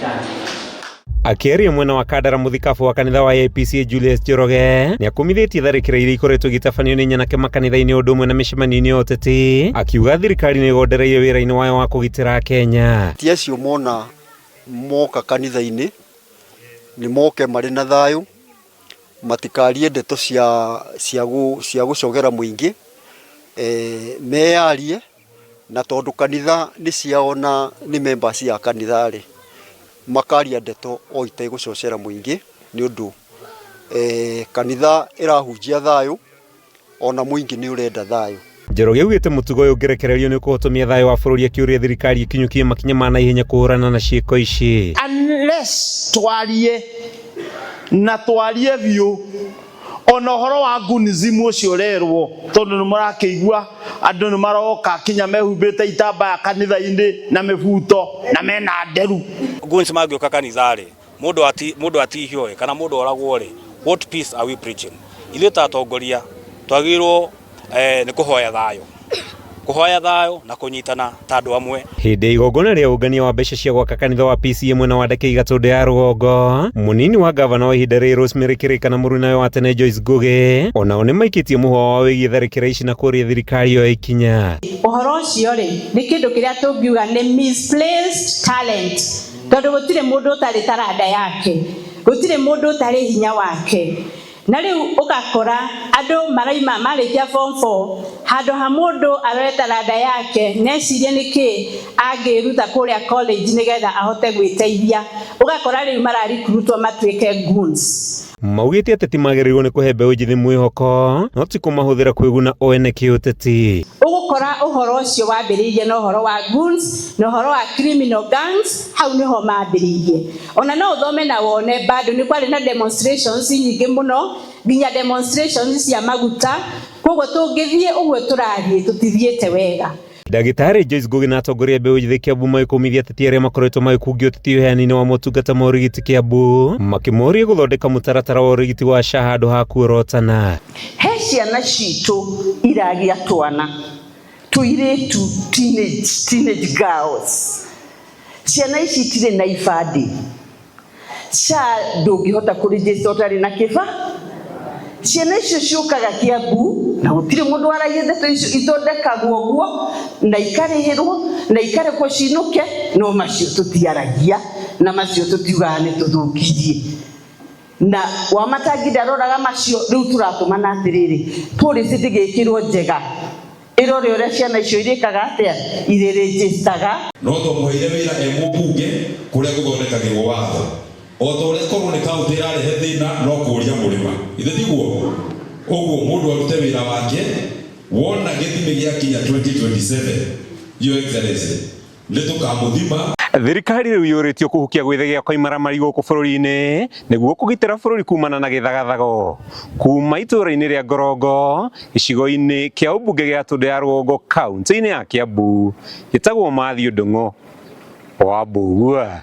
church. Akĩaria mwena wa Kandara, mũthikabu wa kanitha wa APC Julius Njoroge nĩakumithĩtie tharĩkĩra iria ikoretwo igĩtabanio nĩ nyanake makanitha-inĩ ũndũ ũmwe na mĩcemanio-inĩ ya ũteti, akiuga thirikari nĩ ĩgondereire wĩra-inĩ wayo wa kũgitĩra Akenya. Ti acio mona moka kanitha-inĩ nĩ moke marĩ na thayũ, matikarie ndeto cia gũcogera mũingĩ, meyarie na tondũ kanitha nĩ ciao na nĩ members ya kanitha rĩ, makaria ndeto o itegũcocera mũingĩ nĩ ũndũ kanitha ĩrahunjia thayũ ona mũingĩ nĩ ũrenda thayũ. Njoroge augĩte mũtugo ũyũ ũngĩrekererio nĩ ũkũhotomia thayũ wa bũrũri, akĩũria thirikari ĩkinyũkie makinya ma naihenya kũhũrana na ciĩko ici. Unless twarie na twarie biũ ona ũhoro wa gunism ũcio ũrerwo, tondũ nĩ mũrakĩigua andũ nĩ maroka kinya mehumbĩte itambaya kanitha-inĩ na mĩbuto na mena nderu. Goons mangĩũka kanitha rĩ, mũndũ atihio ĩ kana mũndũ oragwo rĩ, what peace are we preaching? Ithuĩ ta atongoria twagĩrĩirwo nĩ kũhoya thayũ, kũhoya thayũ na kũnyitana ta andũ amwe. Hĩndĩ ya igongona rĩa ũngania wa mbeca cia gwaka kanitha wa PCEA mwena wa Ndeke Gatũndũ ya rũgongo, mũnini wa gavana wa ihinda rĩrĩ Rosemary Kĩrĩka na mũrunawe wa tene Joyce Ngugi onao nĩ maikĩtie mũhwa wao wĩgiĩ tharĩkĩra ici na kũria thirikari yoe ikinya. Ũhoro ũcio rĩ, nĩ kĩndũ kĩrĩa tũngiuga nĩ misplaced talent, tondũ gũtirĩ mũndũ ũtarĩ taranda yake, gũtirĩ mũndũ ũtarĩ hinya wake. Na rĩu ũgakora andũ maraima marĩkia form 4, handũ ha mũndũ arore taranda yake necirie nĩkĩ angĩruta kũrĩa college nĩgetha ahote gwĩteithia, ũgakora rĩu mararikurutwo matuĩke goons. Maugĩte ateti magĩrĩirwo nĩ kũhe mbeũ njĩthĩ mwĩhoko no ti kũmahũthĩra kwĩguna o ene kĩũteti. Ũgũkora ũhoro ũcio wambĩrĩirie na ũhoro wa goons na ũhoro wa criminal gangs, hau nĩho mambĩrĩirie. Ona no ũthome na wone bado nĩ kwarĩ na demonstrations nyingĩ mũno, nginya demonstrations cia maguta. Koguo tũngĩthiĩ ũguo tũrathiĩ, tũtithiĩte wega. Ndagĩtarĩ Joyce Ngugi na atongoria a mbeũ njĩthĩ Kiambu magĩkũmithia ateti arĩa makoretwo magĩkungio ũteti ũheani-inĩ wa motungata ma ũrigiti Kiambu, makĩmoria gũthondeka mũtaratara wa ũrigiti wa SHA handũ ha kuorotana. He ciana citũ iragĩa twana tũirĩtu, teenage girls, ciana ici itirĩ na ibandĩ. SHA ndũngĩhota kũregister ũtarĩ na kĩba. Ciana icio ciũkaga Kiambu na gũtirĩ mũndũ waragia ndeto icio ithondekagwo ũguo na ikarĩhĩrwo na ikarekwo cinũke, no macio tũtiaragia na macio tũtiugaga nĩ tũthũkirie. Na Wamatangi ndaroraga macio. Rĩu tũratũmana atĩrĩrĩ, policy ndĩgĩkĩrwo njega ĩrore ũrĩa ciana icio irĩkaga atĩa, irĩrĩnjĩstaga. No twamũheire wĩra e mũmbunge kũrĩa gũthondekagĩrwo watho. O ta ũrĩa korwo nĩ kaũntĩ ĩrarehe thĩna no kũũria mũrĩma, ithe tiguo? Ũguo mũndũ arute wĩra wake. Wona gĩthimi gĩakinya 2027, Your Excellency, nĩ tũkamũthima. Thirikari rĩu yũrĩtio kũhukia gwĩthegea kwa imaramari gũkũ bũrũri-inĩ nĩguo kũgitĩra bũrũri kumana na gĩthagathago. Kuma itũũra-inĩ rĩa Ngorongo, gĩcigo-inĩ kĩa ũmbunge gĩa Tũndũ ya Rũgongo, kaunti-inĩ ya Kiambu, gĩtagwo Matthew Ndung'u wa Mbugua.